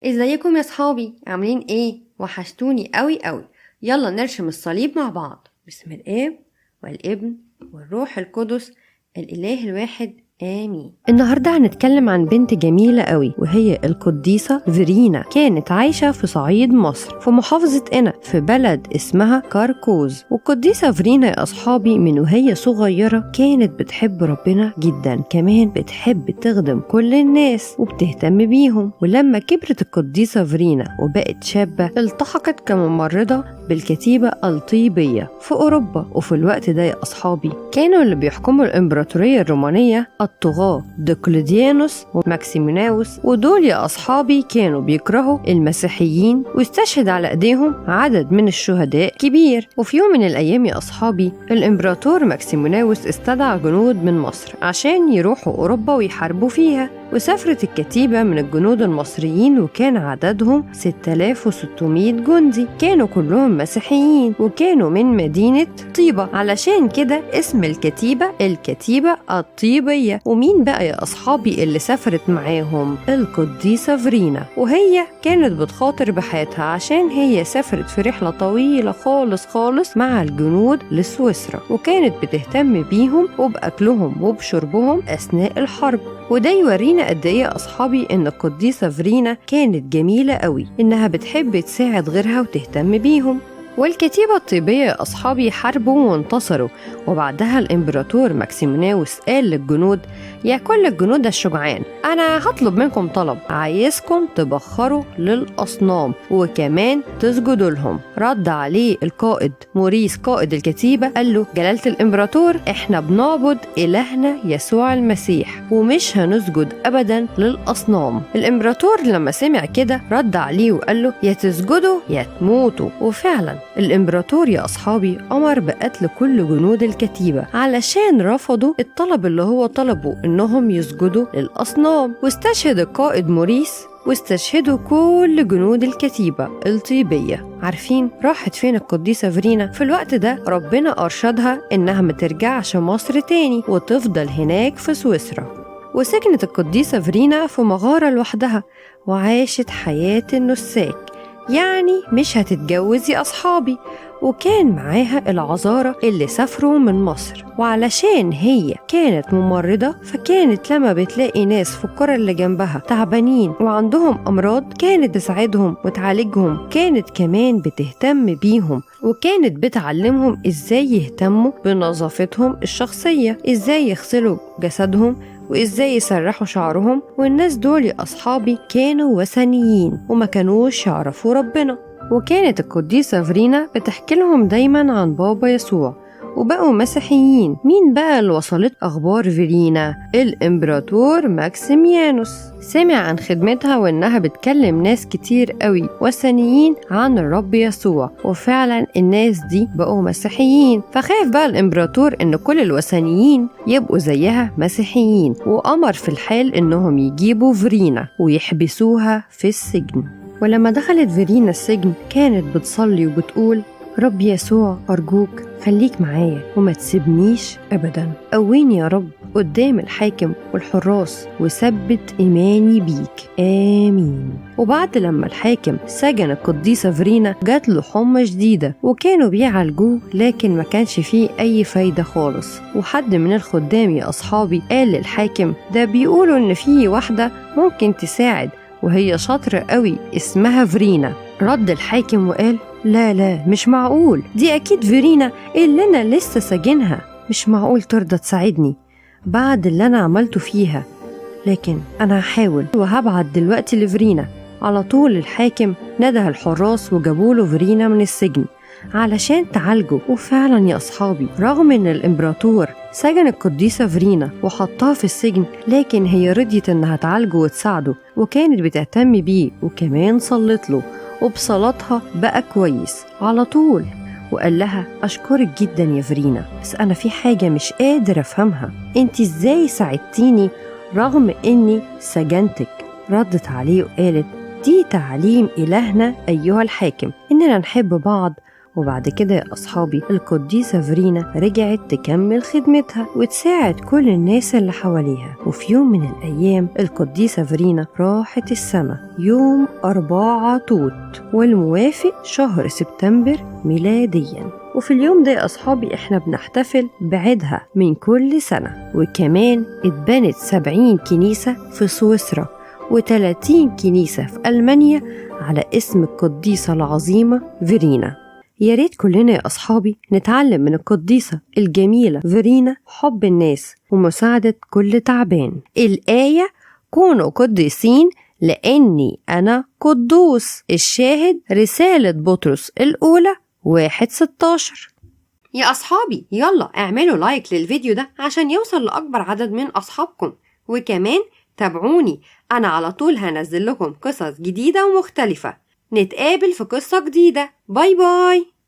ازيكم يا صحابي؟ عاملين ايه؟ وحشتوني قوي قوي. يلا نرشم الصليب مع بعض. بسم الاب والابن والروح القدس الاله الواحد، آمين. النهاردة هنتكلم عن بنت جميلة قوي، وهي القديسة فيرينا. كانت عايشة في صعيد مصر في محافظة قنا في بلد اسمها كركوز. والقديسة فيرينا يا أصحابي من وهي صغيرة كانت بتحب ربنا جدا، كمان بتحب تخدم كل الناس وبتهتم بيهم. ولما كبرت القديسة فيرينا وبقت شابة التحقت كممرضة بالكتيبة الطيبية في أوروبا. وفي الوقت ده يا أصحابي كانوا اللي بيحكموا الإمبراطورية الرومانية الطغاة دقلديانوس وماكسيميناوس، ودول يا أصحابي كانوا بيكرهوا المسيحيين واستشهد على أيديهم عدد من الشهداء كبير. وفي يوم من الأيام يا أصحابي الإمبراطور ماكسيميناوس استدعى جنود من مصر عشان يروحوا أوروبا ويحاربوا فيها. وسافرت الكتيبة من الجنود المصريين وكان عددهم 6600 جندي، كانوا كلهم مسيحيين وكانوا من مدينة طيبة، علشان كده اسم الكتيبة الكتيبة الطيبية. ومين بقى يا أصحابي اللي سافرت معاهم؟ القديسة فيرينا. وهي كانت بتخاطر بحياتها عشان هي سافرت في رحلة طويلة خالص خالص مع الجنود لسويسرا، وكانت بتهتم بيهم وبأكلهم وبشربهم أثناء الحرب. وده يورينا قد ايه يا اصحابي ان القديسه فيرينا كانت جميله قوي، انها بتحب تساعد غيرها وتهتم بيهم. والكتيبة الطيبية يا أصحابي حاربوا وانتصروا. وبعدها الإمبراطور ماكسيميناوس قال للجنود: يا كل الجنود الشجعان، أنا هطلب منكم طلب، عايزكم تبخروا للأصنام وكمان تسجدوا لهم. رد عليه القائد موريس قائد الكتيبة، قال له: جلالة الإمبراطور، إحنا بنعبد إلهنا يسوع المسيح ومش هنسجد أبدا للأصنام. الإمبراطور لما سمع كده رد عليه وقال له: يا تسجدوا يا تموتوا. وفعلا الإمبراطور يا أصحابي أمر بقتل كل جنود الكتيبة علشان رفضوا الطلب اللي هو طلبه إنهم يسجدوا للأصنام. واستشهد القائد موريس واستشهدوا كل جنود الكتيبة الطيبية. عارفين راحت فين القديسة فيرينا؟ في الوقت ده ربنا أرشدها إنها ما ترجعش مصر تاني وتفضل هناك في سويسرا. وسكنت القديسة فيرينا في مغارة لوحدها وعاشت حياة النساك، يعني مش هتتجوز يا أصحابي. وكان معاها العذارى اللي سافروا من مصر، وعلشان هي كانت ممرضة فكانت لما بتلاقي ناس في القرى اللي جنبها تعبانين وعندهم أمراض كانت تساعدهم وتعالجهم. كانت كمان بتهتم بيهم وكانت بتعلمهم إزاي يهتموا بنظافتهم الشخصية، إزاي يغسلوا جسدهم وإزاي يسرحوا شعرهم. والناس دول يا أصحابي كانوا وثنيين وما كانوش يعرفوا ربنا. وكانت القديسة فيرينا بتحكي لهم دايما عن بابا يسوع وبقوا مسيحيين. مين بقى اللي وصلت أخبار فيرينا؟ الإمبراطور ماكسيميانوس سمع عن خدمتها وإنها بتكلم ناس كتير قوي وثنيين عن الرب يسوع، وفعلا الناس دي بقوا مسيحيين. فخاف بقى الإمبراطور إن كل الوثنيين يبقوا زيها مسيحيين، وأمر في الحال إنهم يجيبوا فيرينا ويحبسوها في السجن. ولما دخلت فيرينا السجن كانت بتصلي وبتقول: رب يسوع أرجوك خليك معايا وما تسيبنيش أبدا، قويني يا رب قدام الحاكم والحراس وثبت إيماني بيك، آمين. وبعد لما الحاكم سجن القديسة فيرينا جات له حمى شديدة وكانوا بيعالجوه، لكن ما كانش فيه أي فايدة خالص. وحد من الخدام يا أصحابي قال للحاكم: ده بيقولوا إن فيه واحدة ممكن تساعد وهي شاطرة قوي اسمها فيرينا. رد الحاكم وقال: لا لا مش معقول، دي أكيد فيرينا اللي أنا لسه ساجنها، مش معقول ترضى تساعدني بعد اللي أنا عملته فيها، لكن أنا هحاول وهبعت دلوقتي لفيرينا. على طول الحاكم نده الحراس وجابوله فيرينا من السجن علشان تعالجه. وفعلا يا أصحابي رغم إن الإمبراطور سجن القديسة فيرينا وحطها في السجن، لكن هي رضيت إنها تعالجه وتساعده، وكانت بتهتم بيه وكمان صلت له، وبصلاتها بقى كويس على طول. وقال لها: أشكرك جدا يا فيرينا، بس أنا في حاجة مش قادر أفهمها، أنت إزاي ساعدتيني رغم إني سجنتك؟ ردت عليه وقالت: دي تعليم إلهنا أيها الحاكم، إننا نحب بعض وبعد كده يا أصحابي القديسة فيرينا رجعت تكمل خدمتها وتساعد كل الناس اللي حواليها. وفي يوم من الأيام القديسة فيرينا راحت السما يوم 4 توت، والموافق شهر سبتمبر ميلاديا. وفي اليوم ده يا أصحابي إحنا بنحتفل بعيدها من كل سنة. وكمان اتبنت 70 كنيسة في سويسرا و30 كنيسة في ألمانيا على اسم القديسة العظيمة فيرينا. يا ريت كلنا يا أصحابي نتعلم من القديسة الجميلة فيرينا حب الناس ومساعدة كل تعبان. الآية: كونوا قديسين لأني أنا قدوس. الشاهد رسالة بطرس الأولى 1:16. يا أصحابي يلا اعملوا like للفيديو ده عشان يوصل لأكبر عدد من أصحابكم، وكمان تابعوني، أنا على طول هنزل لكم قصص جديدة ومختلفة. نتقابل في قصة جديدة. bye bye.